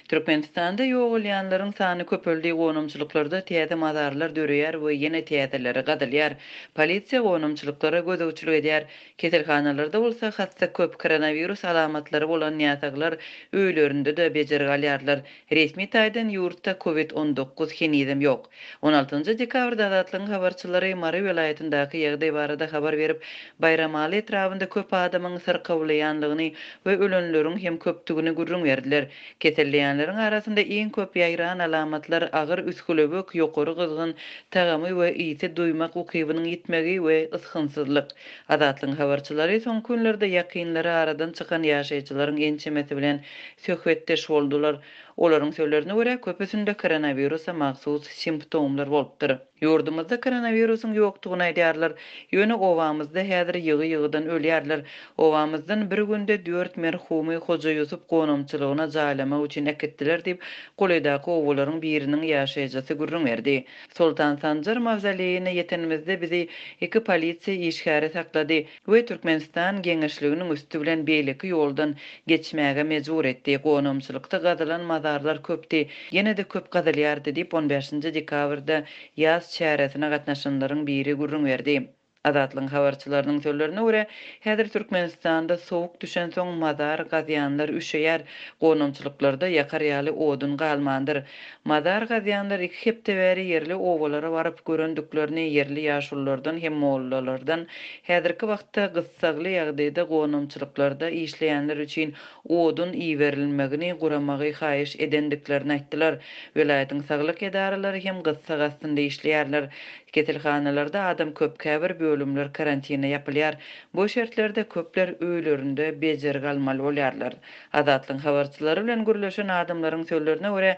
Türkmenistanda ýogalýanlaryň sany köpeldi, gonamçylyklarda täze mazarlar döreýär we ýene täzeleri gazylýar. Polisiýa gonamçylyklara gözegçilik edýär. Keselhanalarda bolsa hassa köp, koronawirus alamatlary bolan näsaglar öýlerinde-de bejergi alýarlar. Resmi taýdan ýurtda covid 19 henizem ýok. On altynjy dekabrda Azatlygyň habarçylary Mary welaýatyndaky ýagdaý barada habar berip, Baýramaly etrabynda köp adamyň syrkawlaýanlygyny we ölenleriň hem köpdügini gürrüň berdiler. Keselleýänleriň arasynda iň köp ýaýran alamatlar agyr üsgülewük, ýokary gyzgyn, tagamy we ysy duýmak ukybynyň ýitmegi we ysgynsyzlyk. Azatlygyň habarçylary soňky günlerde ýakynlary aradan çykan ýaşaýjylaryň ençemesi bilen söhbetdeş boldular. Olaryň sözlerine görä, köpüsinde koronawirusa mahsus simptomlar bolupdyr. Ýurdumyzda koronawirusyň ýokdugyny aýdýarlar. Ýöne obamyzda häzir ýygy-ýygydan ölýärler. Obamyzdan bir günde dört merhumy Hoja Ýusup gonamçylygyna jaýlamak üçin äkitdiler diýip, golaýdaky obalaryň biriniň ýaşaýjysy gürrüň berdi. Soltan Sanjar mawzoleýine ýetenimizde bizi iki polisiýa işgäri saklady. We Türkmenistan geňeşliginiň üsti bilen beýleki ýoldan geçmäge mejbur etdi. Gonamçylykda gazylan mazarlar köpdi. Ýene-de köp gazylýardy diýip, on bäşinji dekabrda ýas çäresine gatnaşanlaryň biri gürrüň berdi. Azatlygyň habarçylarynyň sözlerine görä, häzir Türkmenistanda sowuk düşensoň mazar gazýanlar üşeýär, gonamçylyklarda ýakar ýaly odun galmandyr. Mazar gazýanlar iki hepde bäri ýerli obalara baryp görendiklerini ýerli ýaşululardan hem mollalardan häzirki wagtda gyssagly ýagdaýda gonamçylyklarda işleýänler üçin odun iberilmegini guramagy haýyş edendiklerini aýtdylar. Welaýatyň saglyk edaralary hem gyssag astynda işleýärler. Keselhanalarda adam köp, käbir bölümler karantine ýapylýar. Bu şertlerde köpler öýlerinde bejergi almaly bolýarlar. Azatlygyň habarçylary bilen gürleşen adamlaryň sözlerine görä,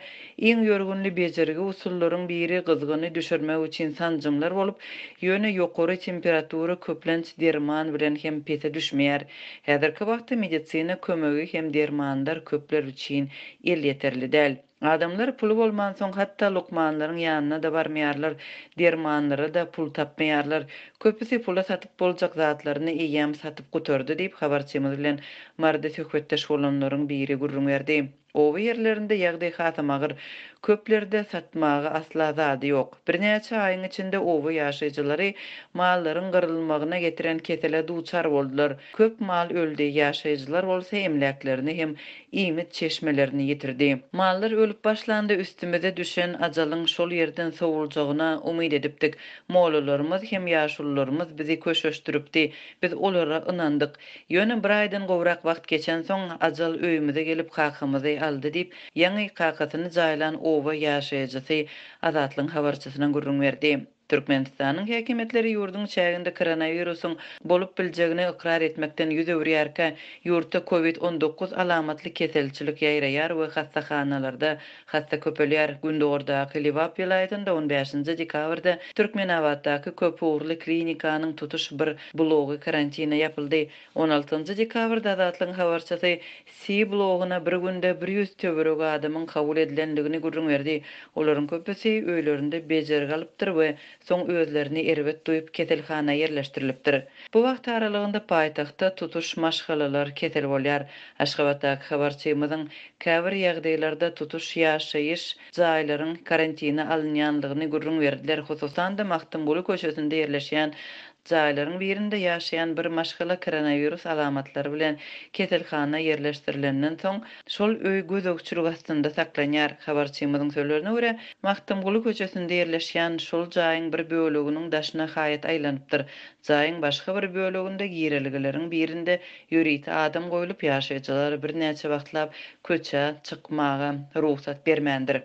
iň ýörgünli bejergi usullaryň biri gyzgyny düşürmek üçin sanjymlar bolup, ýöne ýokary temperatura köplenç derman bilen hem pese düşmeýär. Häzirki wagtda medisina kömegi hem dermanlar köpler üçin elýeterli däl. Adamlar puly bolmansoň hatda lukmanlaryň ýanyna-da barmaýarlar, dermanlara-da pul tapmaýarlar. Köpüsi pula satyp boljak zatlaryny eýýäm satyp gutardy diýip, habarçymyz bilen Maryda söhbetdeş bolanlaryň biri gürrüň berdi. Oba ýerlerinde ýagdaý hasam agyr. Köplerde satmaga asla zady ýok. Birnäçe aýyň içinde oba ýaşaýjylary mallaryň gyrylmagyna getiren kesele duçar boldular. Köp mal öldi, ýaşaýjylar bolsa emläklerini hem iýmit çeşmelerini ýitirdi. Mallar ölüp başlanda üstümize düşen ajalyň şol ýerden sowuljagyna umyt edipdik. Mollalarymyz hem ýaşulularymyz bizi köşeşdiripdi. Biz olara ynandyk. Ýöne bir aýdan gowrak wagt geçensoň, ajal öýümize gelip kakamyzy aldy diýip, ýaňy kakasyny jaýlan oba ýaşaýjysy Azatlygyň habarçysyna gürrüň berdi. Türkmenistanyň häkimiýetleri ýurduň çäginde koronawirusyň bolup biljegini ykrar etmekden ýüz öwürýärkä, ýurtda covid 19 alamatly keselçilik ýaýraýar we hassahanalarda hassa köpelýär. Gündogardaky Lebap welaýatynda on bäşinji dekabrda Türkmenabatdaky köpugurly klinikanyň tutuş bir blogy karantine ýapyldy. On altynjy dekabrda Azatlygyň habarçysy Si blogyna bir günde bir ýüz töweregi adamyň kabul edilendigini gürrüň berdi. Olaryň köpüsi öýlerinde bejergi alypdyr we soň özlerini erbet duýup keselhana ýerleşdirilipdir. Bu wagt aralygynda paýtagtda tutuş maşgalalar kesel bolýar. Aşgabatdaky habarçymyzyň käbir ýagdaýlarda tutuş ýaşaýyş jaýlaryň karantine alynýanlygyny gürrüň berdiler, hususan-da Magtymguly köçesinde ýerleşýän Jaýlaryň birinde ýaşaýan bir maşgala koronawirus alamatlary bilen keselhana ýerleşdirilenden soň, şol öý gözegçilik astynda saklanýar. Habarçymyzyň sözlerine görä, Magtymguly köçesinde ýerleşýän şol jaýyň bir böleginiň daşyna haýat aýlanypdyr. Jaýyň başga bir böleginde girelgeleriň birinde ýörite adam goýlup, ýaşaýjylara birnäçe wagtlap köçä çykmaga rugsat bermändir.